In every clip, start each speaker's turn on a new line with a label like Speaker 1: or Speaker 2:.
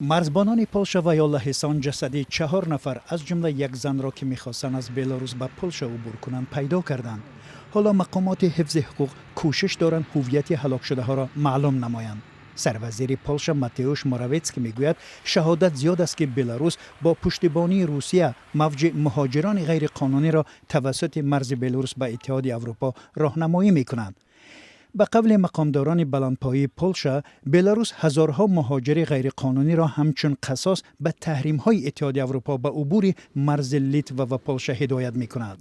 Speaker 1: Марзбонони Полша ва ё Лаҳистон ҷасади чаҳор нафар, аз ҷумла як занро, ки мехостанд аз Беларус ба Полша убур кунанд, пайдо карданд. Ҳоло мақомоти ҳифзи ҳуқуқ кӯшиш доранд ҳуввияти ҳалокшудаҳоро маълум намоянд. Сарвазири Полша Матеуш Моравецкий мегӯяд, шаҳодат зиёд аст, ки Беларус бо пуштибонии Русия мавҷи муҳоҷирони ғайриқонуниро тавассути марзи Беларус ба Иттиҳоди Аврупо роҳнамоӣ мекунад. Ба қавли мақомдорони баландпояи Полша, Беларус ҳазорҳо муҳоҷири ғайриқонуниро ҳамчун қасос ба таҳримҳои Иттиҳоди Аврупо ба убури марзи Литва ва Полша ҳидоят мекунад.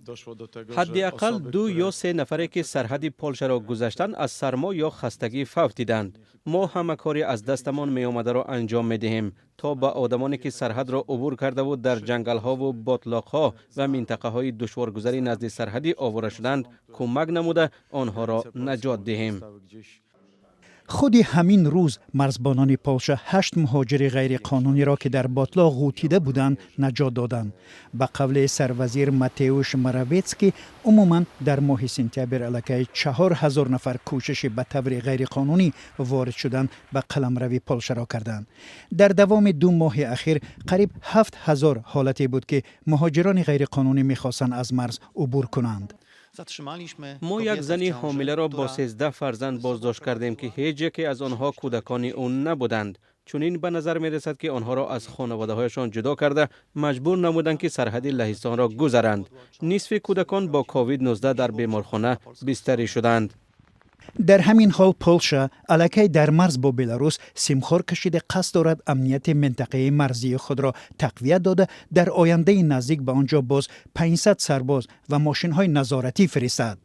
Speaker 2: Ҳадди ақал ду ё се нафаре, ки сарҳади Полшаро гузаштанд, аз сармо ё хастагӣ фавтиданд. Мо ҳама кори аз дастамон меомадаро анҷом медиҳем, то ба одамоне, ки сарҳадро убур кардаву дар ҷангалҳову ботлоқҳо ва минтақаҳои душворгузари назди сарҳадӣ овора шуданд, кӯмак намуда, онҳоро наҷот диҳем.
Speaker 1: Худи ҳамин рӯз марзбонони Полша ҳашт муҳоҷири ғайриқонуниро, ки дар ботлоқ ғӯтида буданд, наҷот доданд. Ба қавли сарвазир Матеуш Моравецкий, умуман дар моҳи сентябр аллакай 4000 нафар кӯшиши ба таври ғайриқонунӣ ворид шудан ба қаламрави Полшаро карданд. Дар давоми 2 моҳи ахир қариб 7000 ҳолате буд, ки муҳоҷирони ғайриқонунӣ мехостанд аз марз убур кунанд.
Speaker 2: Мо як зани ҳомиларо бо 13 фарзанд боздошт кардем, ки ҳеҷ яке аз онҳо кӯдакони ӯ набуданд. Чунин ба назар мерасад, ки онҳоро аз хонаводаҳояшон ҷудо карда, маҷбур намуданд, ки сарҳади Лаҳистонро гузаранд. Нисфи кӯдакон бо ковид-19 дар беморхона бистарӣ шуданд.
Speaker 1: Дар ҳамин ҳол Полша аллакай дар марз бо Беларус симхор кашида, қасд дорад амнияти минтақаи марзии худро тақвият дода, дар ояндаи наздик ба он ҷо боз 500 сарбоз ва мошинҳои назоратӣ фиристад.